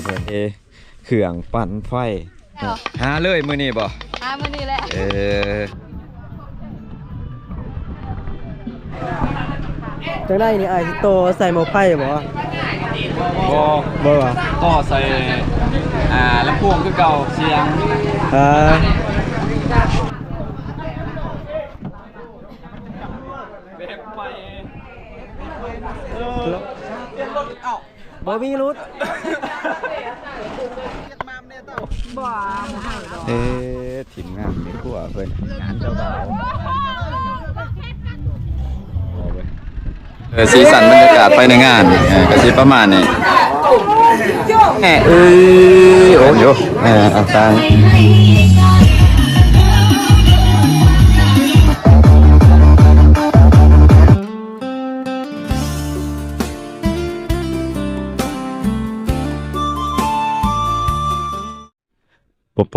ເອີ ເຄື່ອງປັ່ນໄຟ. ຫາເລີຍມື້ນີ້ບໍ່? ຫາມື້ນີ້ແຫຼະ. ເອີ ຈັ່ງໃດນີ້ອ້າຍ ຊິຕໍ່ໃສ່ໝໍ້ໄຟບໍ່? ບໍ່ ບໍ່ຫວາ? ຕໍ່ໃສ່ ອ່າ ລຳໂພງຄືເກົ່າ ສຽງ. ເອີ ແບບໃໝ່ ບໍ່ມີຫຼຸດ. ບໍ່ ບໍ່ເອົາດອກ. ເອີ ທີມງານແມ່ຄົວເພິ່ນ ງານເຈົ້າບ່າວ. ເອີ ສີສັນບັນຍາກາດພາຍໃນງານ ເອີ ກະຊິປະມານນີ້. ເອີ ໂອ້ໂຫ ເອີ ເອົາຕັ້ງ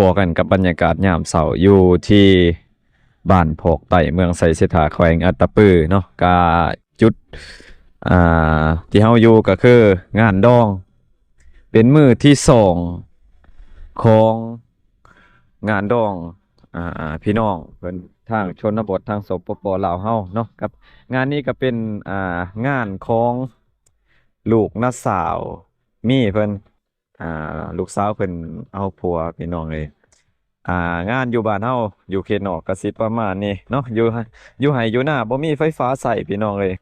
ພໍ້ກັນກັບບັນຍາກາດຍາມເຊົ້າຢູ່ທີ່ບ້ານພອກໃຕ້ ເມືອງໄຊເສດຖາ ແຂວງອັດຕະປືເນາະ. ກະຈຸດ ອ່າ ທີ່ເຮົາຢູ່ກະຄືງານດອງ ເປັນມື້ທີສອງຂອງງານດອງ ອ່າ ພີ່ນ້ອງເພິ່ນທາງຊົນນະບົດ ທາງ ສປປ ລາວ ເຮົາເນາະ. ກັບງານນີ້ກະເປັນ ອ່າ ງານຂອງລູກນ້າສາວມີເພິ່ນ ອ່າ ລູກສາວເພິ່ນເອົາຜົວ ພີ່ນ້ອງເອີຍ. ອ່າ ງານຢູ່ບ້ານເຮົາ ຢູ່ເຂດນອກກະຊິປະມານນີ້ເນາະ ຢູ່ ຢູ່ໄຮ່ຢູ່ນາ ບໍ່ມີໄຟຟ້າໃຊ້ ພີ່ນ້ອງເອີຍ.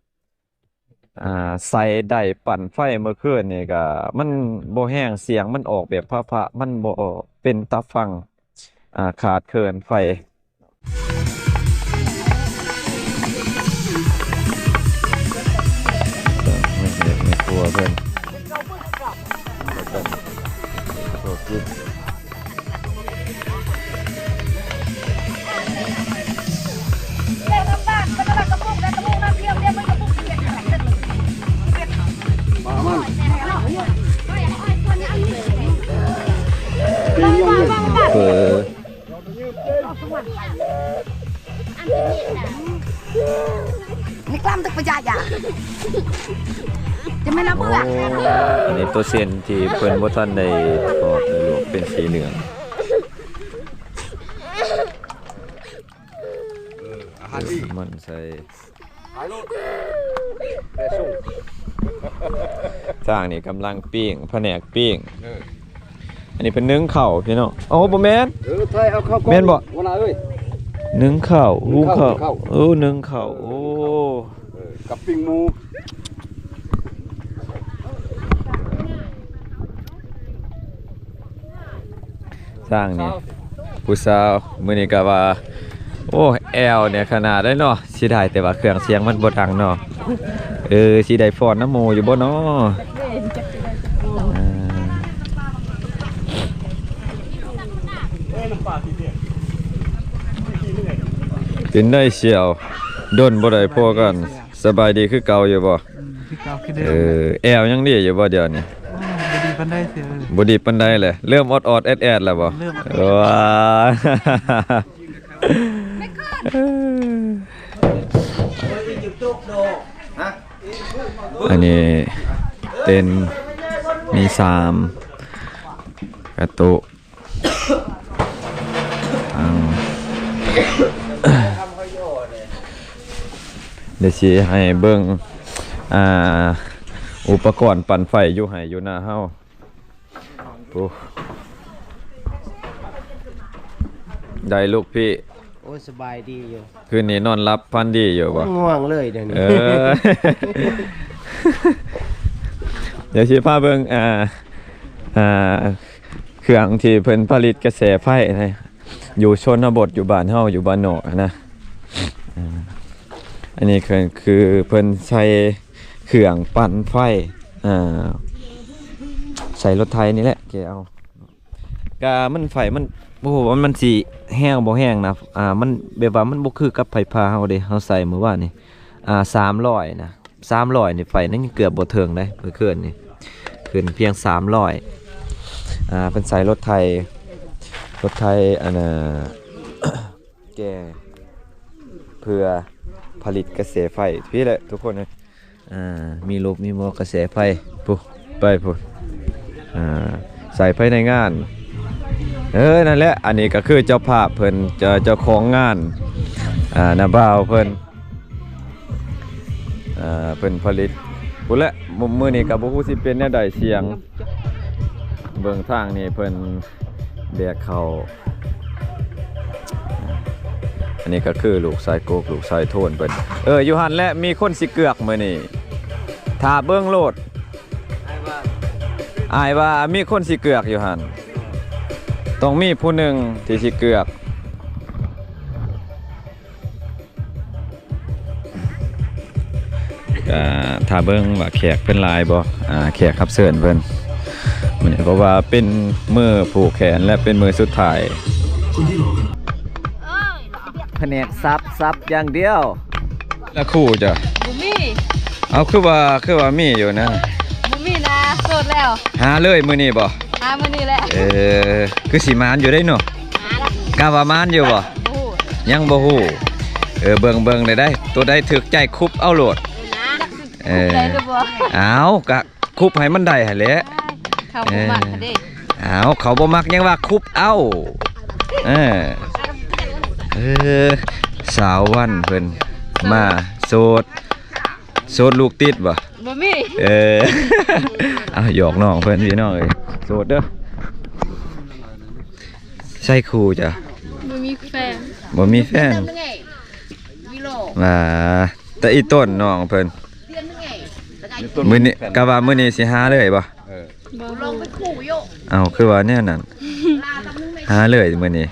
ອ່າ ໃສ່ໄດ້ປັ່ນໄຟເມື່ອຄືນນີ້ກະ ມັນບໍ່ແຮງ ສຽງມັນອອກແບບພະໆ ມັນບໍ່ເປັນຕາຟັງ ອ່າ ຂາດເຂີນໄຟ. ແມ່ຄົວເພິ່ນ ເອີ ໃນກລ້າມຕຶກປະຈາຢາ ຈະແມ່ນເອົາເບືອກ. ໂອ້ ອັນນີ້ໂຕເສັ້ນທີ່ເພິ່ນບໍ່ທັນໄດ້ທອດ ລວກເປັນສີເຫຼືອງ. ເອີ ອາຫານດີ ມັນໃສ່ ຊ່າງນີ້ກຳລັງປີ້ງ ພະແນກປີ້ງ. ເອີ ອັນນີ້ເພິ່ນໜຶ້ງເຂົ້າ ພີ່ນ້ອງ. ໂອ້ ບໍ່ແມ່ນ ເອີ ຖ່າຍເອົາເຂົ້າກ່ອນ ແມ່ນບໍ່? ຫົວໜ້າເອີຍ ໜຶ້ງເຂົ້າ ຫຸ້ງເຂົ້າ ຫຸ້ງເຂົ້າ ເອີ ໜຶ້ງເຂົ້າ. ໂອ້ ເອີ ກັບປີ້ງໝູ. ຊ່າງນີ້ ຜູ້ສາວ ມື້ນີ້ກະວ່າ ໂອ້ ແອວນີ້ຂະໜາດເລີຍເນາະ. ເສຍດາຍແຕ່ວ່າເຄື່ອງສຽງມັນບໍ່ດັງເນາະ. ເອີ ຊິໄດ້ຟ້ອນນຳໝູ່ຢູ່ບໍ່ເນາະ? ເອີ ເປັນໄດສຽວ ດົນບໍ່ໄດ້ພໍ້ກັນ. ສະບາຍດີຄືເກົ່າຢູ່ບໍ່? ອືມ ຄືເກົ່າຄືເດີມ. ເອີ ແອວຍັງດີຢູ່ບໍ່ດຽວນີ້? ໂອ້ ບໍ່ດີປານໃດເສື້ອ. ບໍ່ດີປານໃດແຫຼະ ເລີ່ມອອດໆແອດໆແລ້ວບໍ່? ເລີ່ມອອດໆ. ວ້າ ອັນນີ້ເຕັນມີສາມກະໂຕະ. ດຽວຊິໃຫ້ເບິ່ງ ອ່າ ອຸປະກອນປັ່ນໄຟຢູ່ໄຮ່ຢູ່ນາເຮົາ. ໂອ້ ໄດ້ລູກພີ່. ໂອ້ຍ ສະບາຍດີຢູ່. ຄືນນີ້ນອນຫຼັບຝັນດີຢູ່ບໍ່? ງ່ວງເລີຍດຽວນີ້. ເອີ ດຽວຊິພາເບິ່ງ ອ່າ ອ່າ ເຄື່ອງທີ່ເພິ່ນຜະລິດກະແສໄຟນະ ຢູ່ຊົນນະບົດ ຢູ່ບ້ານເຮົາ ຢູ່ບ້ານນອກຫັ້ນນະ. ອ່າ ອັນນີ້ຄື ຄືເພິ່ນໃສ່ເຄື່ອງປັ່ນໄຟ ອ່າ ໃສ່ລົດໄຖນີ້ແຫຼະ ແກ່ເອົາ. ກະມັນ ໄຟມັນ ບໍ່ຮູ້ວ່າມັນຊິແຮງບໍ່ແຮງນະ. ອ່າ ມັນແບບວ່າມັນບໍ່ຄືກັບໄຟຟ້າເຮົາເດ້ ເຮົາໃສ່ມື້ວານນີ້ ອ່າ ສາມຮ້ອຍນະ. ສາມຮ້ອຍນີ້ ໄຟນັ້ນຍັງເກືອບບໍ່ເຖິງເດ້ ມື້ຄືນນີ້ ຂຶ້ນພຽງສາມຮ້ອຍ. ອ່າ ເພິ່ນໃຊ້ລົດໄຖ ລົດໄຖ ອັນນ່າ ແກ່ເພື່ອຜະລິດກະແສໄຟພີ້ແຫຼະທຸກຄົນເອີຍ. ອ່າ ມີລົບມີໝໍ້ກະແສໄຟ ພຸ້ນ ໄປພຸ້ນ. ອ່າ ໃສ່ພາຍໃນງານ. ເອີ ນັ້ນແຫຼະ ອັນນີ້ກໍຄືເຈົ້າພາບເພິ່ນ ເຈົ້າ ເຈົ້າຂອງງານ ອ່າ ນ້າບ່າວເພິ່ນ ອ່າ ເພິ່ນຜະລິດພຸ້ນແຫຼະ. ມື້ ມື້ນີ້ກໍບໍ່ຮູ້ຊິເປັນແນວໃດ ສຽງ ເບິ່ງທາງນີ້ເພິ່ນແບກເຂົ້າ. ອັນນີ້ກໍຄືລູກຊາຍກົກ ລູກຊາຍໂທນເພິ່ນ. ເອີ ຢູ່ຫັ້ນແຫຼະ ມີຄົນຊິເກືອກມື້ນີ້ ຖ້າເບິ່ງໂລດ. ອ້າຍວ່າ ອ້າຍວ່າມີຄົນຊິເກືອກຢູ່ຫັ້ນ ຕ້ອງມີຜູ້ໜຶ່ງທີ່ຊິເກືອກ. ກະຖ້າເບິ່ງວ່າແຂກເພິ່ນຫຼາຍບໍ່ ອ່າ ແຂກຮັບເຊີນເພິ່ນມື້ນີ້ ເພາະວ່າເປັນມື້ຜູກແຂນ ແລະ ເປັນມື້ສຸດທ້າຍ. ພະແນກສັບ ສັບຢ່າງດຽວ. ລະຄູເຈົ້າ ບໍ່ມີ. ເອົາ ຄືວ່າ ຄືວ່າມີຢູ່ນະ. ບໍ່ມີນະ ໂສດແລ້ວ. ຫາເລີຍມື້ນີ້ບໍ່? ຫາມື້ນີ້ແຫຼະ. ເອີ ຄືຊິໝານຢູ່ເດ້ເນາະ. ຫາລະ ກະວ່າໝານຢູ່ບໍ່? ບໍ່ຮູ້ ຍັງບໍ່ຮູ້. ເອີ ເບິ່ງ ເບິ່ງໄດ້ ໂຕໃດຖືກໃຈຄຸບເອົາໂລດ. ເອີ ເອີ ເອົາ ກະຄຸບໃຫ້ມັນໄດ້ຫັ້ນແຫຼະ. ເຂົາບໍ່ມັກເດ້. ເອີ ເອົາ ເຂົາບໍ່ມັກຍັງວ່າຄຸບເອົາ. ເອີ ເອີ ສາວວັນເພິ່ນມາ ໂສດ ໂສດລູກຕິດບໍ່? ບໍ່ມີ. ເອີ ເອົາ ຫຍອກນ້ອງເພິ່ນພີ່ນ້ອງເອີຍ ໂສດເດີ. ໃສ່ຄູ່ເຈົ້າ. ບໍ່ມີແຟນ. ບໍ່ມີແຟນ. ວ່າ ແຕ່ອີ່ຕົ້ນນ້ອງເພິ່ນ ມື້ນີ້ ກະວ່າມື້ນີ້ຊິຫາເລີຍບໍ່? ເອີ ບໍ່ຮູ້. ເອົ້າ ຄືວ່າແນວນັ້ນ ຫາເລີຍມື້ນີ້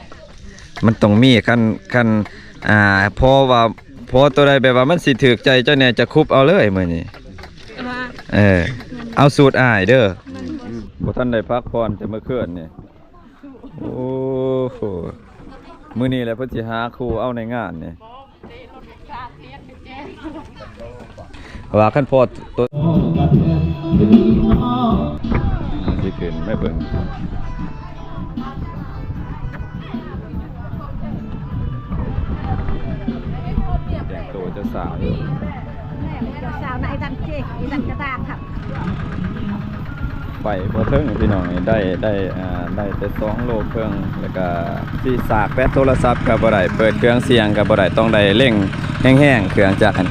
ມັນຕ້ອງມີ. ຄັນ ຄັນ ອ່າ ພໍວ່າ ພໍໂຕໃດແບບວ່າມັນຊິຖືກໃຈເຈົ້າແດ່ ຈະຄຸບເອົາເລີຍມື້ນີ້. ເອີ ເອົາສູດອ້າຍເດີ. ບໍ່ທັນໄດ້ພັກຜ່ອນແຕ່ມື້ຄືນນີ້. ໂອ້ໂຫ ມື້ນີ້ແຫຼະເພິ່ນຊິຫາຄູ່ເອົາໃນງານນີ້ ວ່າຄັນພໍໂຕ ຊິຂຶ້ນໄປເບິ່ງ ແຕ່ງໂຕເຈົ້າສາວຢູ່. ເຈົ້າສາວນະ ໄອ້ຕັນເຈ ໄອ້ຕັນກະຕ່າງຄັບ. ໄປບໍ່ເຖິງພີ່ນ້ອງ ໄດ້ ໄດ້ ອ່າ ໄດ້ແຕ່ສອງໂລເຄິ່ງ ແລ້ວກະຊິສາກແບັດໂທລະສັບກໍບໍ່ໄດ້ ເປີດເຄື່ອງສຽງກໍບໍ່ໄດ້ ຕ້ອງໄດ້ເລັ່ງແຮງໆ ເຄື່ອງຈັກຫັ້ນ.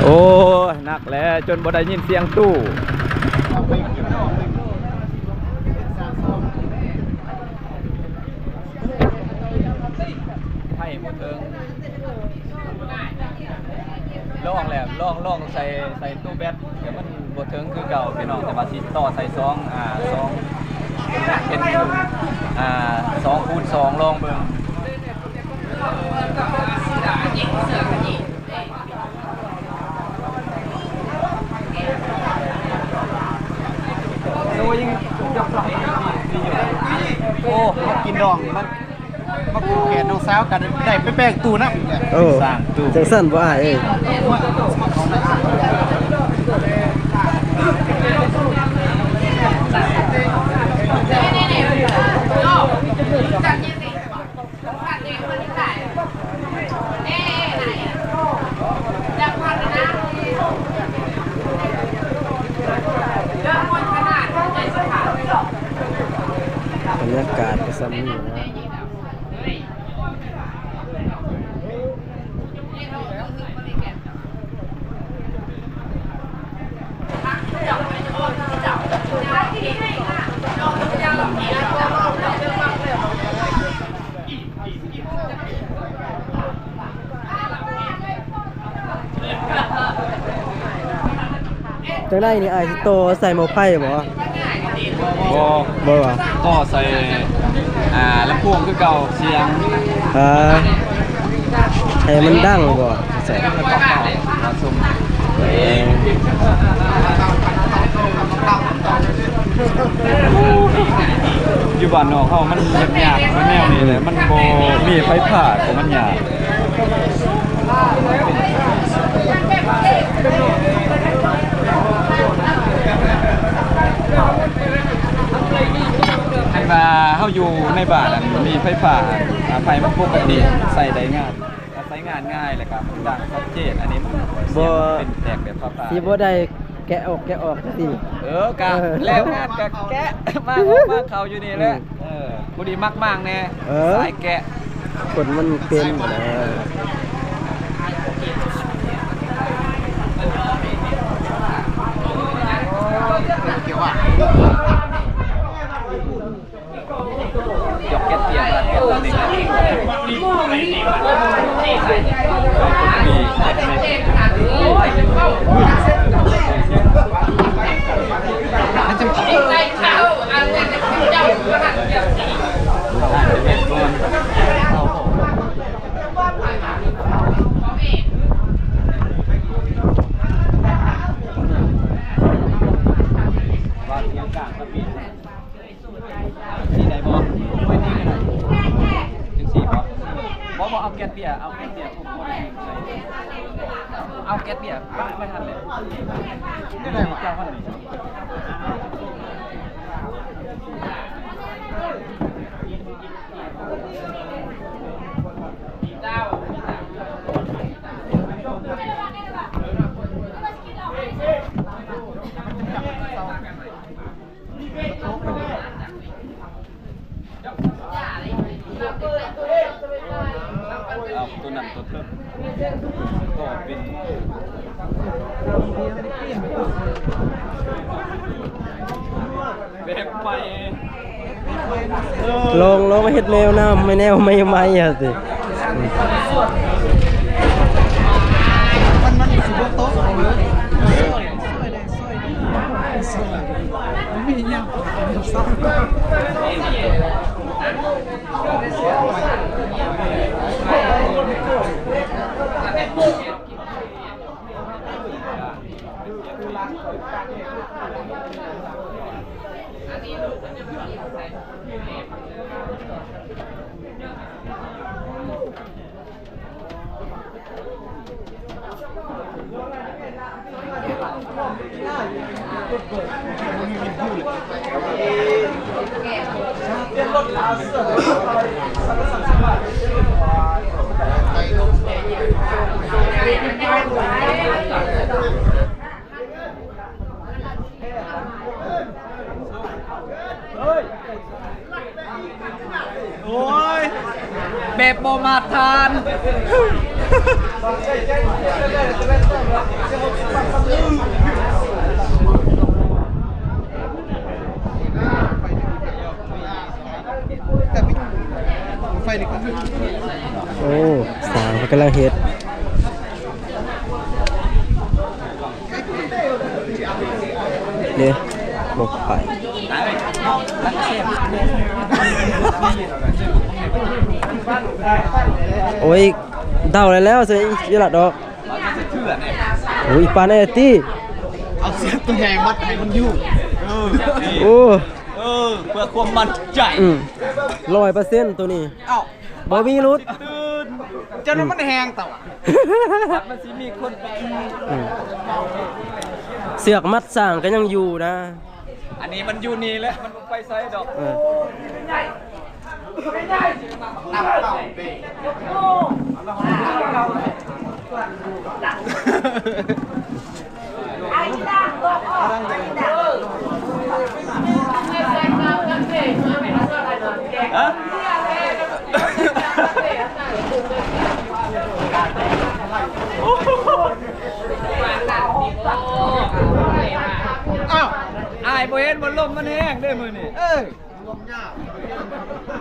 ໂອ້ຍ ໜັກແຫຼະ ຈົນບໍ່ໄດ້ຍິນສຽງຕູ້. ໄຟບໍ່ເຖິງ ລອງແລ້ວ ລອງ ລອງໃສ່ ໃສ່ຕູ້ແບັດ ແຕ່ມັນບໍ່ເຖິງຄືເກົ່າພີ່ນ້ອງ ແຕ່ວ່າຊິຕໍ່ໃສ່ສອງ ອ່າ ສອງ ເປັນ ອ່າ ສອງຄູນສອງ ລອງເບິ່ງ. ໂອ້ ກິນດອງ ມາ ມາຜູກແຂນນ້ອງສາວກັນ ໄດ້ໄປແປງຕູ້ນຳ. ໂອ້ ສ້າງຕູ້ ຈັ່ງຊັ້ນບໍ່ອ້າຍເອີຍ. ບັນຍາກາດກໍຊ່ຳນີ້ນະ. ຈັ່ງໃດນີ້ອ້າຍ ຊິຕໍ່ໃສ່ໝໍ້ໄຟບໍ່? ບໍ່ ບໍ່ຫວາ? ຕໍ່ໃສ່ ອ່າ ລຳໂພງຄືເກົ່າ ສຽງ ອ່າ ໃຫ້ມັນດັງບໍ່? ໃສ່ ຢູ່ບ້ານນອກເຮົາມັນຍາກໆ ແນວນີ້ແຫຼະ ມັນບໍ່ມີໄຟຟ້າ ກໍມັນຍາກ. ຄັນວ່າເຮົາຢູ່ໃນບ້ານ ອັນມີໄຟຟ້າ ໄຟມັນປົກກະຕິ ໃຊ້ໄດ້ງາມ ໃຊ້ງານງ່າຍ ແລ້ວກໍດັງຊັດເຈນ. ອັນນີ້ມັນ ບໍ່ ສຽງມັນເປັນແຕກແບບຟ້າໆ ຊິບໍ່ໄດ້ ແກະອອກ ແກະອອກຈັ່ງຊີ້. ເອີ ກະ ເອີ ແລ້ວງານກະແກະ ມາອອກມາເຂົ້າຢູ່ນີ້ແຫຼະ. ອືມ ເອີ ຜູ້ດີມັກມ້າງແດ່ ເອີ ສາຍແກະ ຄົນມັນເປັນນະ. ນີ້ໄດ້ບໍ່? ຈັ່ງຊີ້ບໍ່? ບໍ່ ບໍ່ ເອົາແກັດເບຍ ເອົາແກັດເບຍ ເອົາແກັດເບຍປະໄວ້ຫັ້ນແຫຼະ. ໄດ້ບໍ່? ເຈົ້າຫັ້ນນີ້. ເອົາໂຕນັ້ນໂຕເທິງ ກໍເປັນແບບໃໝ່. ລອງ ລອງເຮັດແນວນ້ຳໃໝ່ ແນວໃໝ່ໆ ຫາຕິ. ມັນ ມັນຊິບໍ່ຕົກເລີຍ. ໂອ້ຍ ແບບບໍ່ມາດຖານ. ໂອ້ ສາວເພິ່ນກຳລັງເຮັດ. ເດ້ ບໍ່ໄປ. ໂອ້ຍ ເດົາໄດ້ແລ້ວ ໃສ່ອີ່ຫຼະດອກ. ໂອ້ຍ ປານນັ້ນຕິ ເອົາເຊືອກໂຕໃຫຍ່ມັດໃຫ້ມັນຢູ່. ເອີ ໂອ້ ເອີ ເພື່ອຄວາມໝັ້ນໃຈ. ອືມ ຮ້ອຍເປີເຊັນໂຕນີ້. ເອົ້າ ບໍ່ມີຫຼຸດ. ຕື່ນ ເຈົ້ານັ້ນມັນແຮງຕະວະ. ມັນຊິມີຄົນໄປອີກ. ອືມ ເຊືອກມັດຊ້າງກໍຍັງຢູ່ນະ. ອັນນີ້ມັນຢູ່ນີ້ແຫຼະ ມັນບໍ່ໄປໃສດອກ. ເອີ ຮະ? ອ້າວ ອ້າຍບໍ່ເຫັນບໍ່ ລົມມັນແຮງເດ້ມື້ນີ້. ເອີ ລົມຍາວ.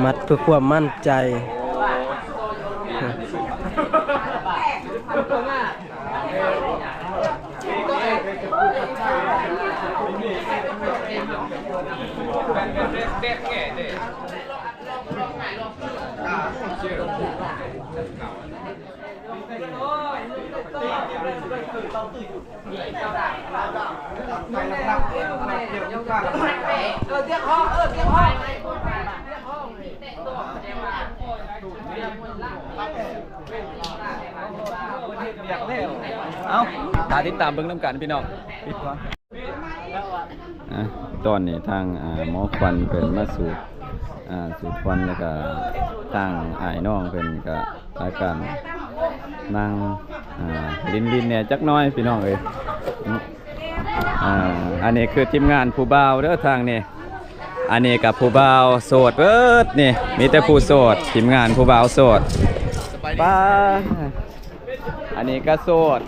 ມັດເພື່ອຄວາມໝັ້ນໃຈ. ເອົ້າ ຖ້າຕິດຕາມເບິ່ງນຳກັນພີ່ນ້ອງ. ປິດກ່ອນ. ອ່ະ ຕອນນີ້ທາງ ອ່າ ໝໍຂວັນເພິ່ນມາສູດ ອ່າ ສູດຄວັນ ແລ້ວກະທາງອ້າຍນ້ອງເພິ່ນກະພາກັນນັ່ງ ອ່າ ຫຼິ້ນໆແດ່ຈັກໜ້ອຍພີ່ນ້ອງເອີຍ. ອ່າ ອັນນີ້ຄືທີມງານຜູ້ບ່າວເດີທາງນີ້. ອັນນີ້ກະຜູ້ບ່າວໂສດເບິດນີ້ ມີແຕ່ຜູ້ໂສດ ທີມງານຜູ້ບ່າວໂສດ. ປ້າ ອັນນີ້ກະໂສດ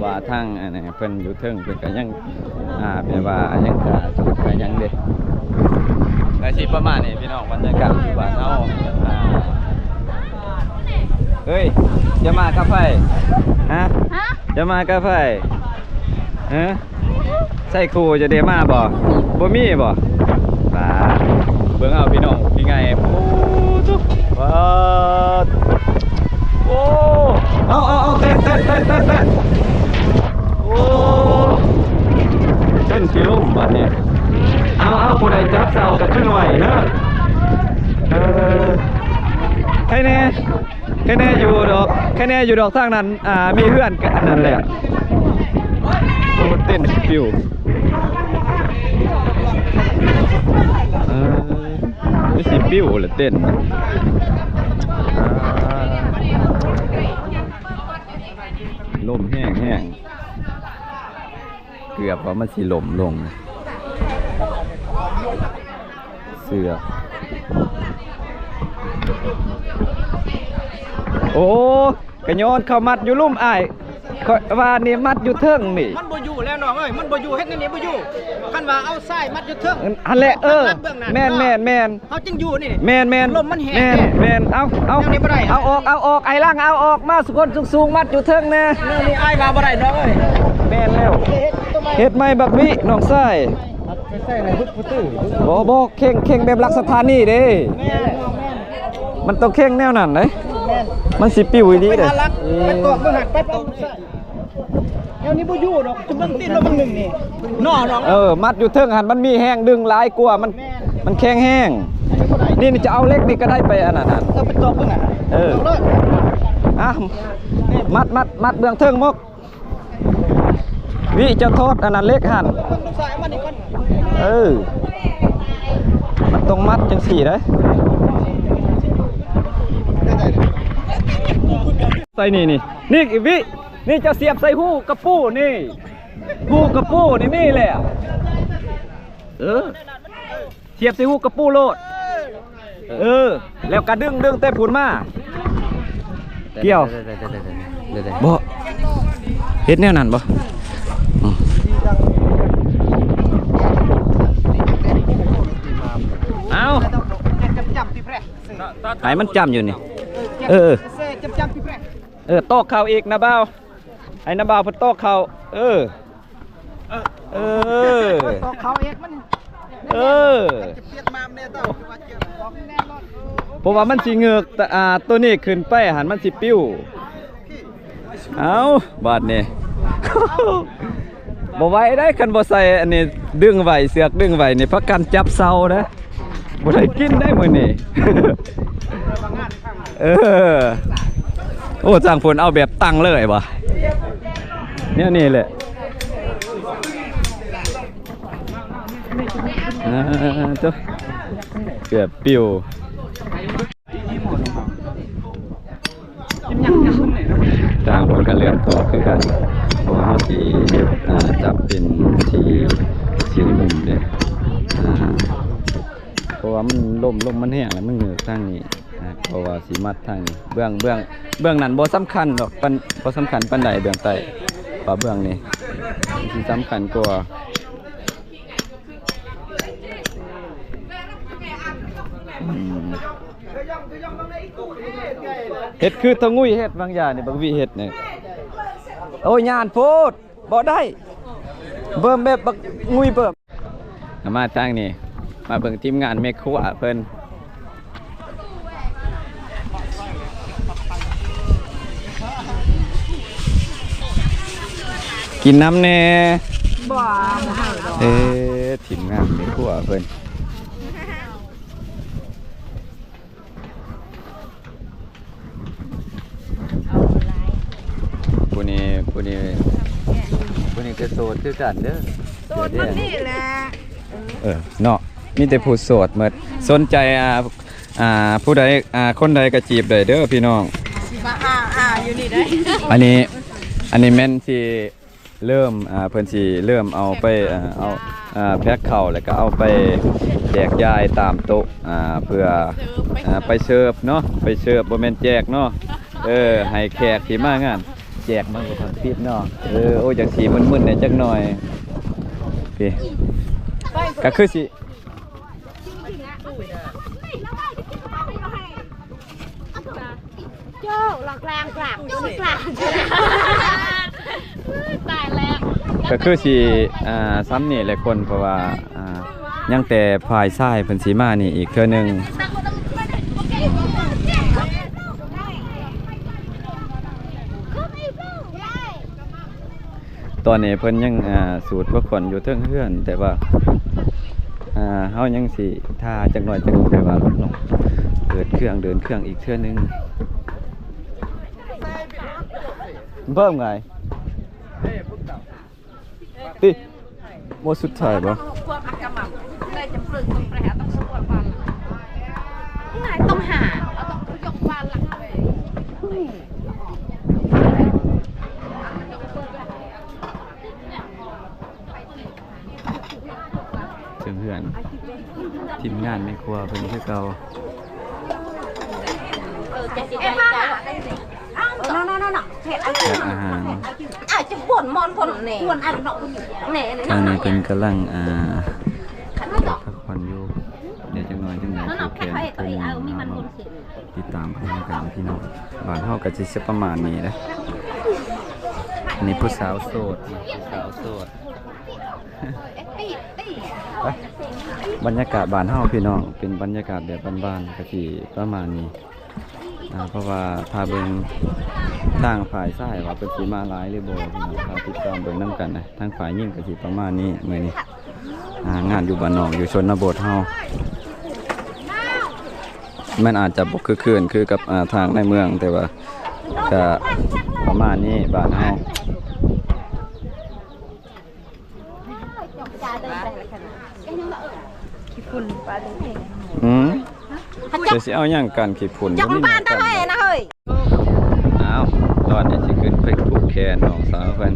ວ່າທາງອັນນີ້ເພິ່ນຢູ່ເທິງ ເພິ່ນກະຍັງ ອ່າ ແບບວ່າຍັງກະໂສດກະຍັງເດ້ ກະຊິປະມານນີ້ພີ່ນ້ອງ ບັນຍາກາດຢູ່ບ້ານເຮົາ. ອ່າ ເອີຍ ຈະມາກັບໃຜ? ຮະ? ຮະ? ຈະມາກັບໃຜ? ຮະ? ໃສ່ຄູ່ຈະໄດ້ມາບໍ່? ບໍ່ມີບໍ່? ບາດ ເບິ່ງເອົາພີ່ນ້ອງ ຄືໄງ ໂອ້ ໂອ້ ໂອ້ ເອົາ ເອົາ ເອົາ ເຕັ້ນ ເຕັ້ນ ເຕັ້ນ ເຕັ້ນ ເຕັ້ນ ໂອ້ ເຕັ້ນຊິລົ້ມບາດນີ້. ເອົາ ເອົາ ຜູ້ໃດຈັບເສົາກະຂຶ້ນໄຫວເດີ. ເອີ ໃຄແນ່ ໃຄແນ່ຢູ່ດອກ ໃຄແນ່ຢູ່ດອກ ທາງນັ້ນ ອ່າ ມີເຮືອນກະອັນນັ້ນແຫຼະ. ໂອ້ ເຕັ້ນຊິປິວ ເອີ ຊິປິວລະເຕັ້ນ. ອ່າ ລົມແຮງໆ ເກືອບວ່າມັນຊິລົ້ມລົງ ເສືອກ. ໂອ້ ກະຍ້ອນເຂົາມັດຢູ່ລຸ່ມອ້າຍ ຂ້ອຍວ່ານີ້ມັດຢູ່ເທິງນີ້ ມັນບໍ່ຢູ່ແລ້ວນ້ອງເອີຍ ມັນບໍ່ຢູ່ ເຮັດແນວນີ້ບໍ່ຢູ່. ຄັນວ່າເອົາຊາຍມັດຢູ່ເທິງ ອັນແຫຼະ ເອີ ແມ່ນໆໆ ເຮົາຈຶ່ງຢູ່ນີ້ ແມ່ນໆ ລົມມັນແຮງ ແມ່ນໆ. ເອົາ ເອົາ ເອົາອອກ ເອົາອອກ ອ້າຍຫຼັງ ເອົາອອກມາ ສຸຄົນສູງໆ ມັດຢູ່ເທິງແນ່. ນີ້ອ້າຍວ່າບໍ່ໄດ້ນ້ອງເອີຍ ແມ່ນແລ້ວ ເຮັດໃໝ່ບັກວິນ້ອງຊາຍ. ບໍ່ ບໍ່ ເຄັ່ງ ເຄັ່ງແບບຫຼັກສະຖານີເດ້ ມັນຕ້ອງເຄັ່ງແນວນັ້ນເດ້ ມັນຊິປິວອີ່ຫຼີເດ້. ໄປຕອກເບິ່ງຫັ້ນ ໄປຕອກ ແນວນີ້ບໍ່ຢູ່ດອກ ຈະເບິ່ງຕີນລະວັງໜຶ່ງນີ້ເນາະ ເອີ ມັດຢູ່ເທິງຫັ້ນ ມັນມີແຮງດຶງຫຼາຍກວ່າ ມັນ ມັນແຂງແຮງ. ນີ້ ນີ້ຈະເອົາເຫຼັກນີ້ກະໄດ້ໄປອັນນັ້ນຫັ້ນ ເອີ ໄປຕອກເບິ່ງຫັ້ນ ເອີ ອ່ະ ມັດ ມັດ ມັດເບື້ອງເທິງໝົດ. ວິ ເຈົ້າຖອດອັນນັ້ນເຫຼັກຫັ້ນ ເອີ ມັນຕ້ອງມັດຈັ່ງຊີ້ເດ້. ໃສ່ນີ້ ນີ້ ນີ້ວິ ນີ້ເຈົ້າສຽບໃສ່ຮູກະປູນີ້ ຮູກະປູນີ້ ນີ້ແຫຼະ ເອີ ສຽບໃສ່ຮູກະປູໂລດ ເອີ ແລ້ວກະດຶງ ດຶງແຕ່ພຸ້ນມາ ກ່ຽວ ບໍ່ ເຮັດແນວນັ້ນບໍ່? ອືມ ເອົາ ໃຫ້ມັນຈ້ຳຢູ່ນີ້ ເອີ ເອີ ຕອກເຂົ້າອີກນະບ່າວ ໃຫ້ນະບ່າວເພິ່ນຕອກເຂົ້າ ເອີ ເອີ ຕອກເຂົ້າອີກມັນ ເອີ ເພາະວ່າມັນຊິເງີກ ອ່າ ໂຕນີ້ຂຶ້ນໄປຫັ້ນມັນຊິປິວ. ເອົ້າ ບາດນີ້ ບໍ່ໄຫວໄດ໋ ຄັນບໍ່ໃສ່ອັນນີ້ດຶງໄວ້ ເຊືອກດຶງໄວ້ນີ້ ພາກັນຈັບເສົາເດ້. ບໍ່ໄດ້ກິນໄດ້ມື້ນີ້ ເອີ ໂອ້ ຈ້າງເພິ່ນເອົາແບບຕັ້ງເລີຍບໍ່ ແນວນີ້ແຫຼະ ອ່າ ໂຕ ເກືອບປິວ. ຕ່າງຄົນກະເລືອກຕໍ່ຄືກັນ ເພາະວ່າເຮົາຊິ ອ່າ ຈັບເປັນທີ່ ສີ່ມຸມເດ້ ອ່າ ເພາະວ່າມັນລົມ ລົມມັນແຮງແລ້ວມັນເຫຍື້ອກທາງນີ້ ອ່າ ເພາະວ່າຊິມັດທາງນີ້ ເບື້ອງ ເບື້ອງ ເບື້ອງນັ້ນບໍ່ສຳຄັນດອກ ປານ ບໍ່ສຳຄັນປານໃດ ເບື້ອງໃຕ້ ເພາະເບື້ອງນີ້ຊິສຳຄັນກວ່າ. ອືມ ເຮັດຄືເຖົ້າງຸ້ຍເຮັດບາງຢ່າງນີ້ ບັກວິເຮັດນີ້ ໂອ້ຍ ຍານໂພດ ບໍ່ໄດ້ ເບິ່ມແບບບັກງຸ້ຍເບິ່ມ. ມາທາງນີ້ ມາເບິ່ງທີມງານແມ່ຄົວເພິ່ນ. ກິນນ້ຳແດ່. ບໍ່ ບໍ່ໃຫ້ດອກ. ເອີ ທີມງານແມ່ຄົວເພິ່ນ ຜູ້ນີ້ ຜູ້ນີ້ ກໍໂສດຄືກັນເດີ. ໂສດໝົດນີ້ແຫຼະ. ເອີ ເນາະ ມີແຕ່ຜູ້ໂສດໝົດ. ສົນໃຈ ອ່າ ອ່າ ຜູ້ໃດ ອ່າ ຄົນໃດກໍຈີບໄດ້ເດີພີ່ນ້ອງ. ຊິມາອ້າໆຢູ່ນີ້ໄດ໋. ອັນນີ້ ອັນນີ້ແມ່ນຊິເລີ່ມ ອ່າ ເພິ່ນຊິເລີ່ມເອົາໄປ ອ່າ ເອົາ ອ່າ ແພັກເຂົ້າ ແລ້ວກໍເອົາໄປແຈກຢາຍຕາມໂຕະ ອ່າ ເພື່ອ ອ່າ ໄປເສີບເນາະ ໄປເສີບ ບໍ່ແມ່ນແຈກເນາະ. ເອີ ໃຫ້ແຂກທີ່ມາງານ ແຈກມັນກໍທັງຕິດເນາະ. ເອີ ໂອ້ ຈັ່ງຊິມຶນໆແດ່ຈັກໜ່ອຍ. ນີ້ ກໍຄືຊິ ໂຈ້ ລອກລາງກລາງ ໂຈ້ ກລາງ ຕາຍແລ້ວ. ກໍຄືຊິ ອ່າ ສ່ຳນີ້ແຫຼະຄົນ ເພາະວ່າ ອ່າ ຍັງແຕ່ຝ່າຍຊາຍເພິ່ນຊິມານີ້ອີກເທື່ອໜຶ່ງ. ຕອນນີ້ເພິ່ນຍັງ ອ່າ ສູດພວກຄົນຢູ່ເທິງເຮືອນ ແຕ່ວ່າ ອ່າ ເຮົາຍັງຊິຖ້າຈັກໜ່ອຍ ຈັກແບບວ່າເນາະ ເປີດເຄື່ອງເດີນເຄື່ອງອີກເທື່ອໜຶ່ງ. ເບິ່ງໄງ ຕິ ໝົດສຸດທ້າຍບໍ່? ຕ້ອງຫາ ເທິງເຮືອນ ທີມງານແມ່ຄົວເພິ່ນຄືເກົ່າ. ເຮັດອາຫານ ທາງນີ້ເພິ່ນກຳລັງ ອ່າ ພັກຜ່ອນຢູ່ ດຽວຈັກໜ່ອຍຈັ່ງໃດ ຜູກແຂນເທື່ອໜຶ່ງເນາະ. ຕິດຕາມໄປນຳກັນພີ່ນ້ອງ. ບ້ານເຮົາກໍຊິປະມານນີ້ແຫຼະ. ອັນນີ້ຜູ້ສາວໂສດ ຜູ້ສາວໂສດ. ບັນຍາກາດບ້ານເຮົາພີ່ນ້ອງ ເປັນບັນຍາກາດແບບບ້ານໆ ກໍຊິປະມານນີ້. ອ່າ ເພາະວ່າຖ້າເບິ່ງທາງຝ່າຍຊາຍວ່າເພິ່ນຊິມາຫຼາຍຫຼືບໍ່ ພີ່ນ້ອງ ຖ້າຕິດຕາມເບິ່ງນຳກັນນະ. ທາງຝ່າຍຍິງກໍຊິປະມານນີ້ມື້ນີ້. ອ່າ ງານຢູ່ບ້ານນອກ ຢູ່ຊົນນະບົດເຮົາ ມັນອາດຈະບໍ່ຄຶກຄື້ນຄືກັບ ອ່າ ທາງໃນເມືອງ ແຕ່ວ່າກະປະມານນີ້ບ້ານເຮົາ. ຂີ້ຝຸ່ນປາເຕັງ ອືມ ເຈົ້າຊິເອົາຫຍັງກັນ ຂີ້ຝຸ່ນ ບໍ່ມີຫຍັງກັນ. ອ້າວ ຕອນນີ້ຊິຂຶ້ນໄປຜູກແຂນນ້ອງສາວເພິ່ນ.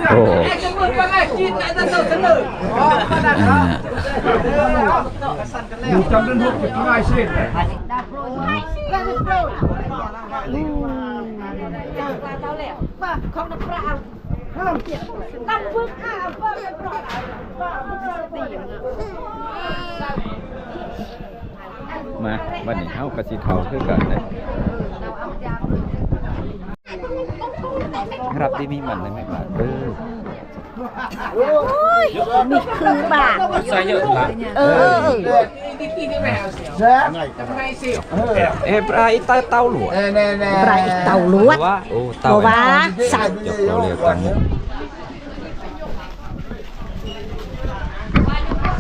ໂອ້ ອ່າ ມາ ບັດນີ້ເຮົາກໍຊິເຂົ້າຄືກັນເດ້. ຮັບດີມີໝັ້ນໃນແມ່ບາດເດີ. ໂອ້ຍ ນີ້ຄືບາດ ໃສ່ເຍອະລະ ເອີ ເອີ ເອີ ເອີ ປາອີເຕົາຫຼວດ ປາອີເຕົາຫຼວດ ໂອ້ ເຕົາ ບໍ່ວ່າ ສັດ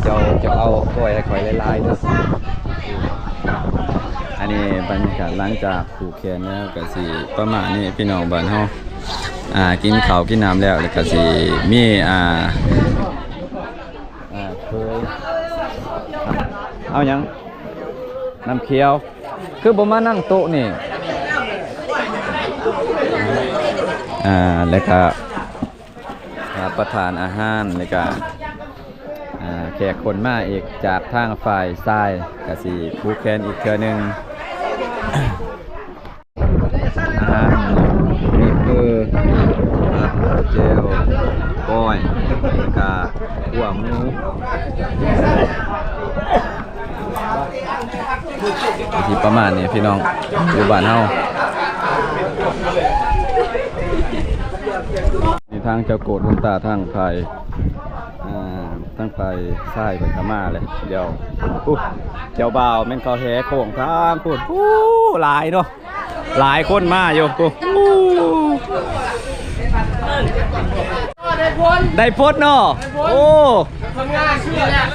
ເຈົ້າ ເຈົ້າເອົາກ້ອຍໃຫ້ຂ້ອຍຫຼາຍໆເດີ. ອັນນີ້ບັນຍາກາດຫຼັງຈາກຜູກແຂນແລ້ວ ກະຊິປະມານນີ້ພີ່ນ້ອງບ້ານເຮົາ. ອ່າ ກິນເຂົ້າກິນນ້ຳແລ້ວ ແລ້ວກະຊິມີ ອ່າ ອ່າ ເຄີຍ ເອົາຫຍັງ? ນ້ຳຂຽວ. ຄືບໍ່ມານັ່ງໂຕະນີ້? ອ່າ ແລ້ວກະ ຮັບປະທານອາຫານ ແລ້ວກະ ອ່າ ແຂກຄົນມາອີກຈາກທາງຝ່າຍຊາຍ ກະຊິຜູກແຂນອີກເທື່ອໜຶ່ງ. ອາຫານມີຄື ແຈ່ວ ກ້ອຍ ແລ້ວກະຂົ້ວໝູ ຊິປະມານນີ້ພີ່ນ້ອງ ຢູ່ບ້ານເຮົາ. ນີ້ທາງເຈົ້າໂກດຫົວໜ້າທາງຝ່າຍ ອ່າ ທາງຝ່າຍຊາຍເພິ່ນກະມາແລ້ວ. ດຽວ ໂອ້ ເຈົ້າບ່າວແມ່ນເຂົາແຫ່ໂຄ້ງທາງພຸ້ນ. ໂອ້ ຫຼາຍເນາະ ຫຼາຍຄົນມາຢູ່. ໂອ້ ໄດ້ພົດເນາະ ໄດ້ພົດ ໂອ້ ທຳງານຊື່ແລ້ວ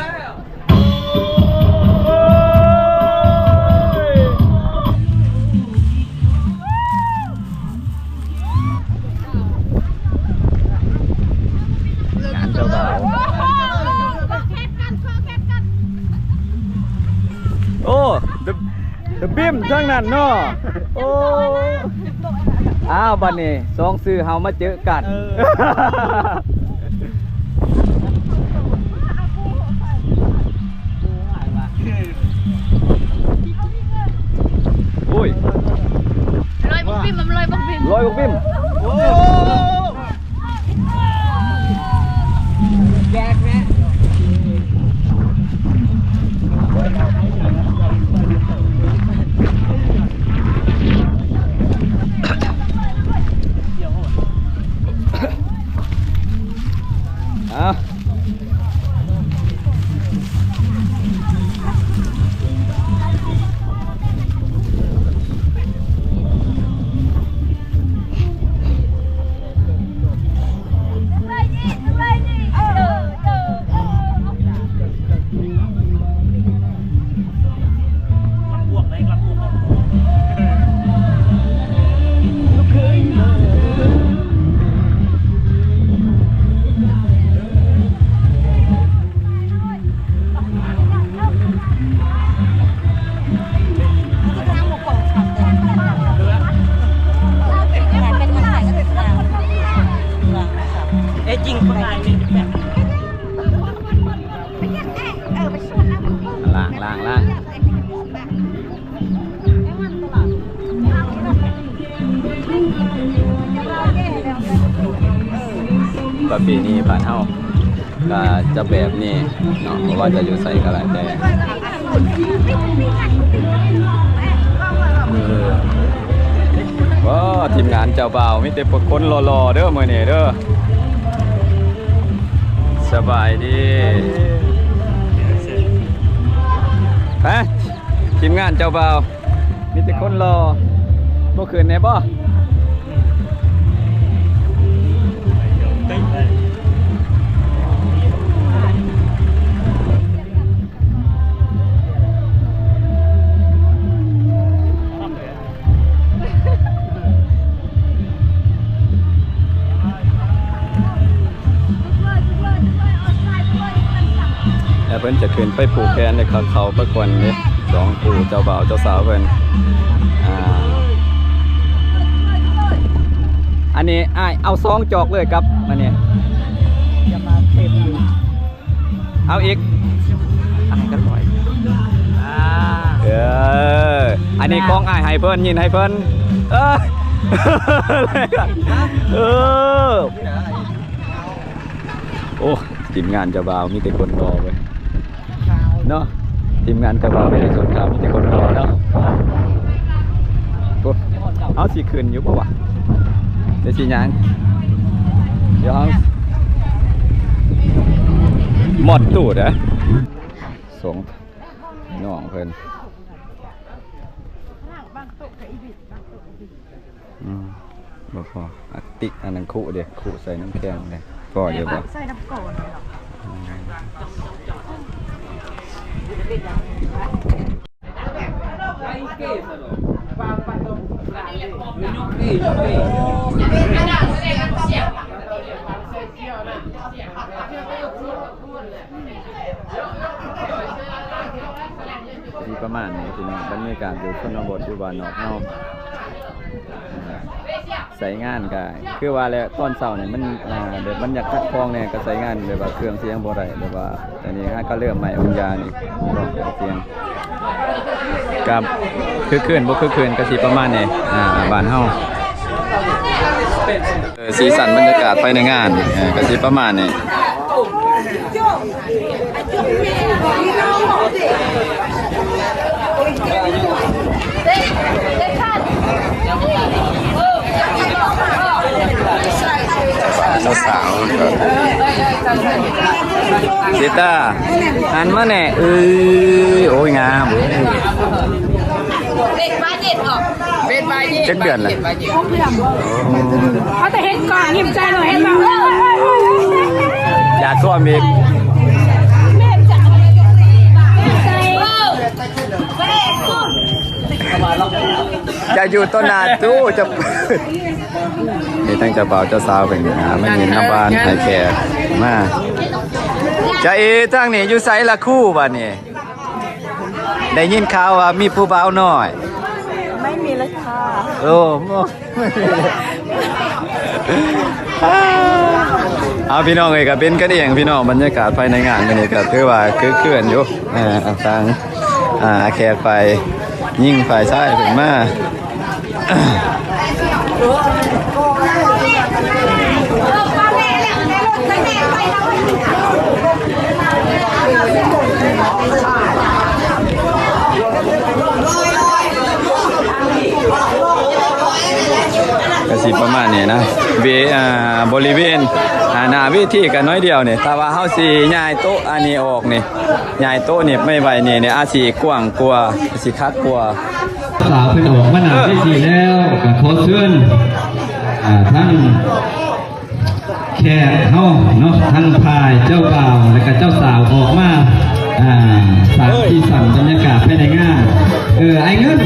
ງານເຈົ້າບ່າວ ໂອ້ ເດ ເດ ບິມ ທາງນັ້ນເນາະ ໂອ້ ອ້າວ ບັດນີ້ສອງຊື່ເຮົາມາເຈີກັນ ເອີ ໂອ້ຍ ລອຍບັກບິມ ລອຍບັກບິມ ໂອ້ ເອົາ ລ້າງ ລ້າງ ລ້າງ. ປະເພນີບ້ານເຮົາກະຈະແບບນີ້ເນາະ ບໍ່ວ່າຈະຢູ່ໃສກະແລ້ວແຕ່. ໂອ້ ທີມງານເຈົ້າບ່າວມີແຕ່ພວກຄົນຫຼໍ່ໆເດີມື້ນີ້ເດີ. ສະບາຍດີ ຮະ ທີມງານເຈົ້າບ່າວ ມີແຕ່ຄົນຫຼໍ່ ບໍ່ຂຶ້ນແດ່ບໍ່? ແລ້ວເພິ່ນຈະຂຶ້ນໄປຜູກແຂນໃຫ້ເຂົາ ເຂົ້າໄປກ່ອນເດ້ ສອງຄູ່ເຈົ້າບ່າວເຈົ້າສາວເພິ່ນ. ອ່າ ອັນນີ້ອ້າຍເອົາສອງຈອກເລີຍກັບອັນນີ້ ເອົາອີກ ອ້າຍກໍລອຍ ອ່າ ເອີ ອັນນີ້ຂອງອ້າຍໃຫ້ເພິ່ນ ຍິນໃຫ້ເພິ່ນ ເອີ ເອີ. ໂອ້ ທີມງານເຈົ້າບ່າວມີແຕ່ຄົນຫຼໍ່ເວີຍເນາະ ທີມງານເຈົ້າບ່າວມີແຕ່ຊົນຂາວ ມີແຕ່ຄົນຫຼໍ່ເນາະ. ໂອ້ ເຮົາຊິຂຶ້ນຢູ່ບໍ່ວະ ດຽວຊິຍ່າງ ດຽວເຮົາມອດຕູ້ເດີ້ ສອງນ້ອງເພິ່ນ. ອືມ ບໍ່ພໍ ອາຕິ ອັນນັ້ນຄຸເດ້ ຄຸໃສ່ນ້ຳແຂງເດ້ ພໍຢູ່ບໍ່? ໃສ່ນ້ຳກ້ອນເນາະ ອືມ ຊິປະມານນີ້ພີ່ນ້ອງ ບັນຍາກາດຢູ່ຊົນນະບົດ ຢູ່ບ້ານນອກເຮົາ ໃຊ້ງານກະຄືວ່າແຫຼະ ຕອນເຊົ້ານີ້ມັນ ອ່າ ແບບມັນຢາກຂັດຂ້ອງແດ່ ກະໃຊ້ງານແບບວ່າເຄື່ອງສຽງບໍ່ໄດ້ ແບບວ່າ ອັນນີ້ຫາກະເລີ່ມໃໝ່ ບັນຍານີ້ເນາະ ສຽງ ກະຄຶກຄື້ນບໍ່ຄຶກຄື້ນກະຊິປະມານນີ້ ອ່າ ບ້ານເຮົາ ເອີ ສີສັນບັນຍາກາດພາຍໃນງານ ເອີ ກະຊິປະມານນີ້ ເຈົ້າສາວ ເຊຕາ ຫັນມາແນ່ ເອີຍ ໂອ້ຍ ງາມ. ເປັນບາເຢັນອອກ ເປັນບາເຢັນ ຈັກເດືອນລະ ເປັນບາເຢັນ ເຂົາຈະເຮັດກ່ອນ ຍິ້ມໃສ່ເນາະ ເຫັນບໍ່ ຢ່າຖ້ວມອີກ ຈະຢູ່ຕໍ່ໜ້າຕູ້ ຈະ ນີ້ທັງເຈົ້າບ່າວເຈົ້າສາວເພິ່ນ ອ່າ ມາຍິນນຳບ້ານໃຫ້ແຂກມາ ຈາເອ ທາງນີ້ຢູ່ໃສລະຄູບາດນີ້? ໄດ້ຍິນຂ່າວວ່າມີຜູ້ບ່າວນ້ອຍ ໄມ່ມີເລີຍຄ່ະ ໂອ້ ເອົາ ພີ່ນ້ອງເອີຍ ກໍເປັນກັນເອງ ພີ່ນ້ອງ ບັນຍາກາດພາຍໃນງານມື້ນີ້ກໍຖືວ່າຄຶກຄື້ນຢູ່ ເອີ ທາງ ອ່າ ແຂກຝ່າຍຍິງຝ່າຍຊາຍເພິ່ນມາ ກະຊິປະມານນີ້ນະ ເວ ອ່າ ບໍລິເວນ ອ່າ ໜ້າເວທີກະໜ້ອຍດຽວນີ້ ຖ້າວ່າເຮົາຊິຍ້າຍໂຕະອັນນີ້ອອກນີ້ ຍ້າຍໂຕະນີ້ໄປໄວ້ນີ້ ນີ້ອາດຊິກວ້າງກວ່າ ອາດຊິຄັກກວ່າ. ສາວເພິ່ນອອກມາໜ້າເວທີແລ້ວ ກໍຂໍເຊີນ ອ່າ ທັງແຂກເຮົາເນາະ ທັງຝ່າຍເຈົ້າບ່າວ ແລະກະເຈົ້າສາວອອກມາ ອ່າ ສ້າງສີສັນບັນຍາກາດພາຍໃນງານ ເອີ ອ້າຍເງິນ